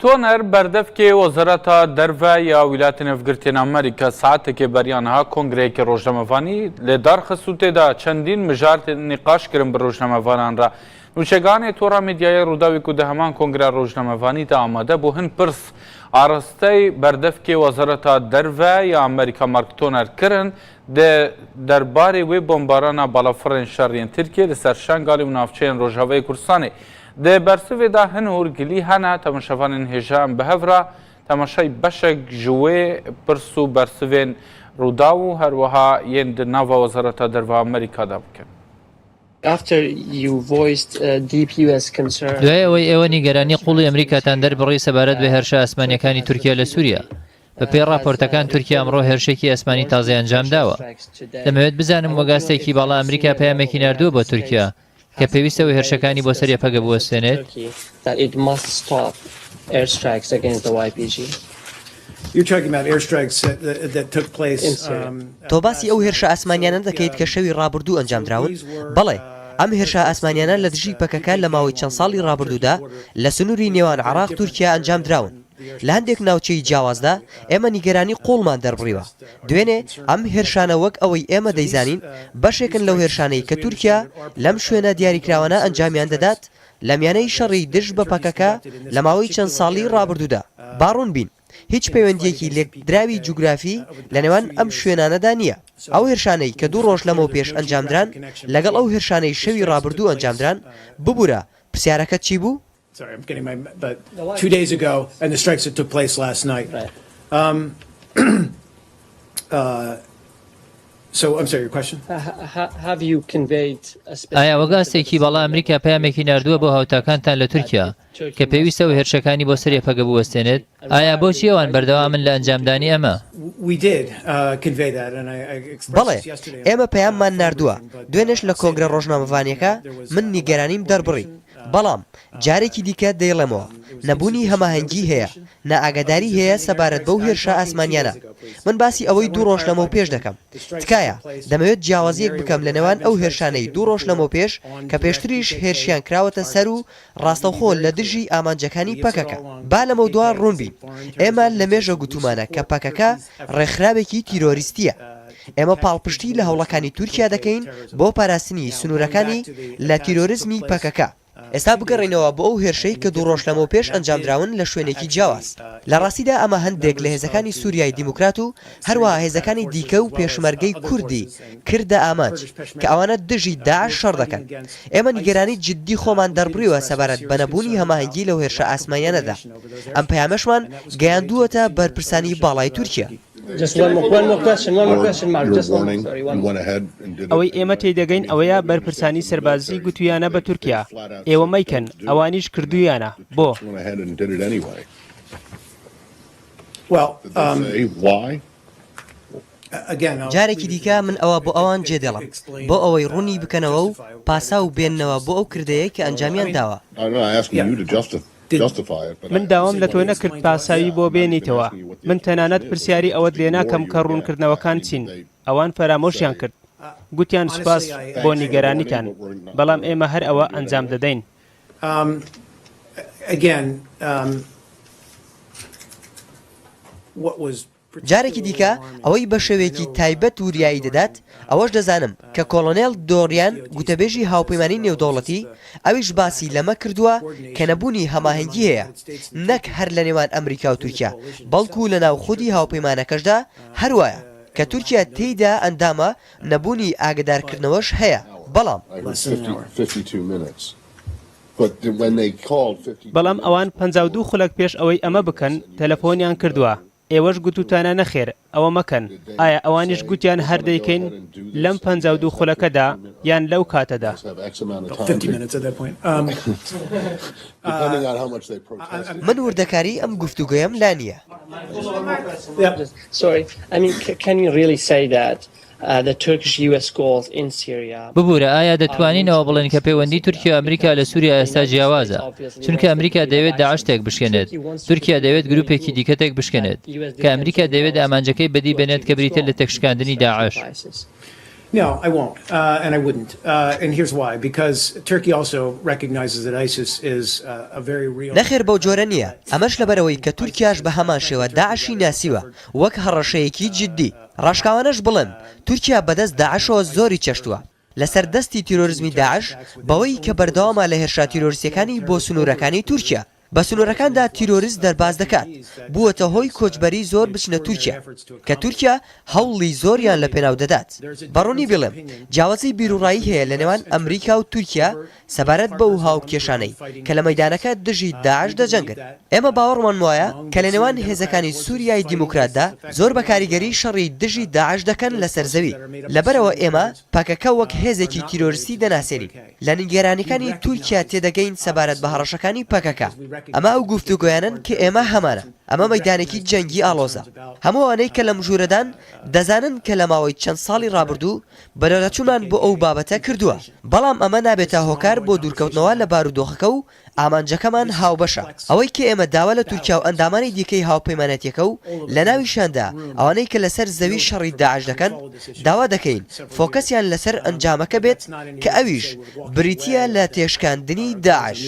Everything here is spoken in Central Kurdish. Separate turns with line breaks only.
Toner berdevkê Wezareta Derve ya Wîlayetên Hevgirtiyên Amerîka saetekê beriya niha kongreyekî rojnamevanî li dar xist û tê de çendîn mijar nîqaş kirin bi rojnamevanan re. Nûçegihanê Tora Medyayê Rûdawê ku di heman kongreya rojnamevanî de amade bû hin pirs arastey berdevkê Wezareta Derve ya Amerîka Mark Toner kirin di derbarê wê bombarana balafirên şer yên Tirkiyê li ser Şengalê û navçeyên Rojavayê Kurdistanê. Di bersivê de hin hûrgilî hene, temaşevanên hêja em bi hev re temaşeyî beşek ji wê pirs û bersivên Rûdaw û herwiha yên di nava Wezareta Derve Amerîka de bikin.
دوای ئەوەی ئێوە نیگەرانی قوڵی ئەمریکاتان دەربڕی سەبارەت بە هێرشە ئاسمانییەکانی تورکیا لە سووریا، بەپێی ڕاپۆرتەکان تورکیا ئەمڕۆ هێرشێکی ئاسمانی تازەی ئەنجامداوە. دەمەوێت بزانم وەک ئاستێکی باڵا ئەمریکا پەیامێکی ناردووە بۆ تورکیا کە پێویستە و هێرشەکانی بۆ سەر یەپەگە بوەستێنێت؟
تۆ باسی ئەو هێرشە ئاسمانیانە دەکەیت کە شەوی ڕابردوو ئەنجامدراون؟ بەڵێ، ئەم هێرشە ئاسمانیانە لە دژی پەکەکە لە ماوەی چەند ساڵی ڕابردوودا لە سنووری نێوان عێراق تورکیا ئەنجامدراون. لە هەندێک ناوچەی جیاوازدا ئێمە نیگەرانی قووڵمان دەربڕیوە. دوێنێ، ئەم هێرشانە وەک ئەوەی ئێمە دەیزانین، بەشێکن لەو هێرشانەی کە تورکیا لەم شوێنە دیاریکراوانە ئەنجامیان دەدات لە میانەی شەڕی دژ بە پەکەکە لە ماوەی چەند ساڵی ڕابردوودا. با ڕوون بین، هیچ پەیوەندییەکی لێکدراوی جوگرافی لە نێوان ئەم شوێنانەدا نییە. ئەو هێرشانەی کە دوو ڕۆژ لەمەوپێش ئەنجامدران لەگەڵ ئەو هێرشانەی شەوی ڕابردوو ئەنجامدران، ببورە، پرسیارەکەت چی بوو؟
Sorry, I'm getting my, but 2 days ago, and the strikes that took place last night.
Right.
So, I'm sorry, your question?
Have you conveyed a specific
ئایا وەک ئاستێکی باڵا ئەمریکا پەیامێکی ناردووە بۆ هاوتاکانتان لە تورکیا کە پێویستە و هێرشەکانی بۆ سەر یەپەگە بوەستێنێت؟ ئایا بۆچی ئەوان بەردەوامن لە ئەنجامدانی ئەمە؟
We did convey that, and I expressed
بەڵێ،
this yesterday.
ئێمە پەیاممان ناردووە. دوێنێش لە کۆنگرە ڕۆژنامەڤانییەکە من نیگەرانیم دەربڕی. بەڵام جارێکی دیکە دەیڵێمەوە، نەبوونی هەماهەنگی هەیە، نائاگاداری هەیە سەبارەت بەو هێرشە ئاسمانییانە. من باسی ئەوەی دوو ڕۆژ لەمەوپێش دەکەم. تکایە، دەمەوێت جیاوازییەک بکەم لە نێوان ئەو هێرشانەی دوو ڕۆژ لەمەوپێش کە پێشتریش هێرشیان کراوەتە سەر و ڕاستەوخۆ لە دژی ئامانجەکانی پەکەکە. با لەمەودوا ڕوون بین، ئێمە لەمێژە گوتوومانە کە پەکەکە ڕێکخراوێکی تیرۆریستییە. ئێمە پاڵپشتی لە هەوڵەکانی تورکیا دەکەین بۆ پاراستنی سنوورەکانی لە تیرۆرزمی پەکەکە. ئێستا بگەڕێینەوە بۆ ئەو هێرشەی کە دوو ڕۆژ لەمەوپێش ئەنجامدراون لە شوێنێکی جیاواز. لە ڕاستیدا ئەمە هەندێک لە هێزەکانی سوریای دیموکرات و هەروەها هێزەکانی دیکە و پێشمەرگەی کوردی کردە ئامانج کە ئەوانە دژی داعش شەڕ دەکەن. ئێمە نیگەرانی جددی خۆمان دەربڕیوە سەبارەت بە نەبوونی هەماهەنگی لەو هێرشە ئاسمانیانەدا. ئەم پەیامەشمان گەیاندووەتە بەرپرسانی باڵای تورکیا.
ئەوەی ئێمە تێیدەگەین ئەوەیە بەرپرسانی سەربازی گوتوویانە بە تورکیا، ئێوە مەیکەن، ئەوانیش کردوویانە، بۆ؟
جارێکی دیکە من ئەوە بۆ ئەوان جێدێڵم بۆ ئەوەی ڕوونی بکەنەوە و پاساو بێننەوە بۆ ئەو کردەیەی کە ئەنجامیان داوە.
من داوام لە تۆ نەکرد پاساوی بۆ بێنیتەوە، من تەنانەت پرسیاری ئەوەت لێ ناکەم کە ڕوونکردنەوەکان چین، ئەوان فەرامۆشیان کرد، گوتیان سوپاس بۆ نیگەرانیتان، بەڵام ئێمە هەر ئەوە ئەنجام دەدەین.
جارێکی دیکە ئەوەی بە شێوەیەکی تایبەت وریایی دەدات، ئەوەش دەزانم کە کۆڵۆنێڵ دۆریان گوتەبێژی هاوپەیمانی نێودەوڵەتی، ئەویش باسی لەمە کردووە کە نەبوونی هەماهەنگی هەیە نەک هەر لە نێوان ئەمریکا و تورکیا، بەڵکو لە ناو خودی هاوپەیمانەکەشدا هەروایە کە تورکیا تێیدا ئەندامە، نەبوونی ئاگەدارکردنەوەش هەیە، بەڵام.
بەڵام ئەوان 52 خولەک پێش ئەوەی ئەمە بکەن تەلەفۆنیان کردووە، ئێوەش گوتوتانە نەخێر ئەوە مەکەن، ئایا ئەوانیش گوتیان هەر دەیکەین لەم 52 خولەکەدا یان لەو کاتەدا؟
من وردەکاریی ئەم گفتوگۆیەم لا نییە.
ببورە، ئایا دەتوانین ئەوە بڵێین کە پەیوەندی تورکیا و ئەمریکا لە سوریا ئێستا جیاوازە؟ چونکە ئەمریکا دەیەوێت داعش تێکبشکێنێت، تورکیا دەیەوێت گروپێکی دیکە تێکبشکێنێت، کە ئەمریکا دەیەوێت ئامانجەکەی بەدی بێنێت کە بریتیە لە تێکشکاندنی داعش.
No, I won't, uh, and I wouldn't. Uh, and here's why, because Turkey also recognizes that ISIS is uh, a very real.
نەخێر بەو جۆرە نییە، ئەمەش لەبەرئەوەی کە تورکیاش بە هەمان شێوە داعشی ناسیوە وەک هەڕەشەیەکی جددی. ڕاشکاوانەش بڵێم تورکیا بەدەست داعشەوە زۆری چەشتووە لەسەر دەستی تیرۆرزمی داعش بەوەی کە بەردەوامە لە هێرشە تیرۆرستیەکانی بۆ سنوورەکانی تورکیا. بە سنوورەکاندا تیرۆرست دەرباز دەکات، بووەتە هۆی کۆچبەری زۆر بچنە تورکیا، کە تورکیا هەوڵی زۆریان لە پێناو دەدات. بە ڕوونی بیڵێم، جیاوازی بیروڕایی هەیە لە نێوان ئەمریکا و تورکیا سەبارەت بەو هاوکێشانەی کە لە مەیدانەکە دژی داعش دەجەنگن. ئێمە باوەڕمان وایە کە لە نێوان هێزەکانی سوریای دیموکراتدا زۆر بە کاریگەری شەڕی دژی داعش دەکەن لەسەر زەوی، لەبەرئەوە ئێمە پەکەکە وەک هێزێکی تیرۆرستی دەناسێنین. لە نیگەرانیەکانی تورکیا تێدەگەین سەبارەت بە هەڕەشەکانی پەکەکە. ئەمە ئەو گفتوگۆیانەن کە ئێمە هەمانە. ئەمە مەیدانێکی جەنگی ئاڵۆزە. هەموو ئەوانەی کە لەم ژوورەدان دەزانن کە لە ماوەی چەند ساڵی ڕابردوو بەدواداچوونمان بۆ ئەو بابەتە کردووە. بەڵام ئەمە نابێتە هۆکار بۆ دوورکەوتنەوە لە بارودۆخەکە و ئامانجەکەمان هاوبەشە. ئەوەی کە ئێمە داوا لە تورکیا و ئەندامانی دیکەی هاوپەیمانێتیەکە و لەناویشیاندا ئەوانەی کە لەسەر زەوی شەڕی داعش دەکەن داوا دەکەین فۆکەسیان لەسەر ئەنجامەکە بێت کە ئەویش بریتییە لە تێشکاندنی داعش.